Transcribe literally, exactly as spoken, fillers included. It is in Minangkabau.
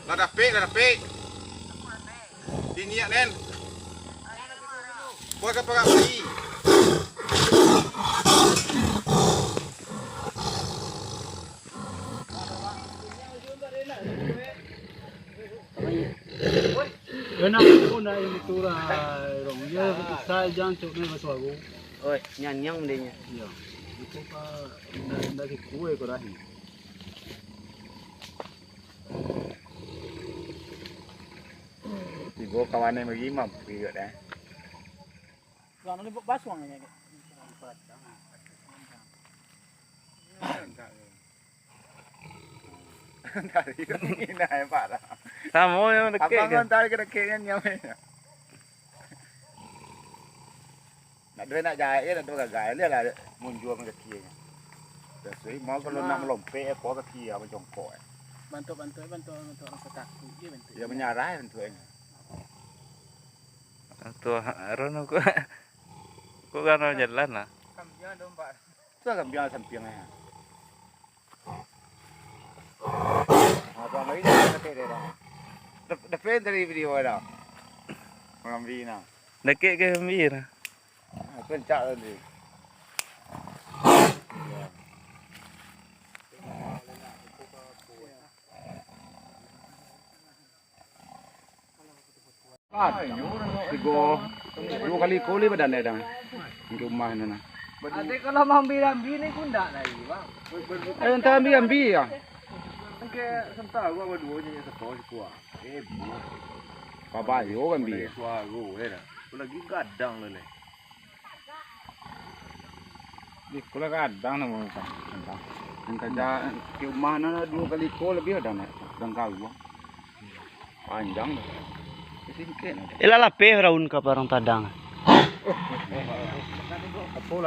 Lah dapek, lah dapek. Iniak, Nen. Kau ka parak pai. Yo, nak, aku nak yang itu lah, Rong. Yo, sa-, jangan cok ni basuaru. Oi, nyanyang deh nya. Yo. Itu pa, ndak, ndak sikue ko rahi. Tigo kawan yang bagi mampu juga dah. Kalau ni basuang ni. Tadi tu indah, nampak tak? Samo yang dekek Abang ke? Kan tarik ke dekek kan, nyamai. Nak duit nak jahit je, nak duit gagal dia lah, munjua main kaki je. Biaso mau kalau nak melompek, apa kaki, apa jongkok, eh. Bantuk-bantuk, bantuk, bantuk orang takut je bantuk. Ya, menyarah bentuknya. Tu, Ron, aku, aku kan jalan lah. Kambiang domba. Tu lah kambiang sampiang eh. Abang lagi jangan pakai dia dah. Dap-, dapat dari video dah. Mengambil nah. Dekek ke ambil nah? Ah, pencak tadi. Ya. Tigo, duo kali iko lai badan dek dang. Di rumah tu nah. Ade kalau maambi-ambi ni kundak lai, Bang. Eh, entah ambi-ambi ya. Engke sentaro baduo nyo seko siko ah. Eh, buah. Babayo kan bi. Suaro eh dah. Lagi gadang lah leh. Di kula gadang namo entah. Entah. Yang kerja di rumah nah duo kali iko labiah dah nak. Gadang karuang. Panjang dah. Singkek nah. Ilah lapeh raun ka parang tadang. Apo lah.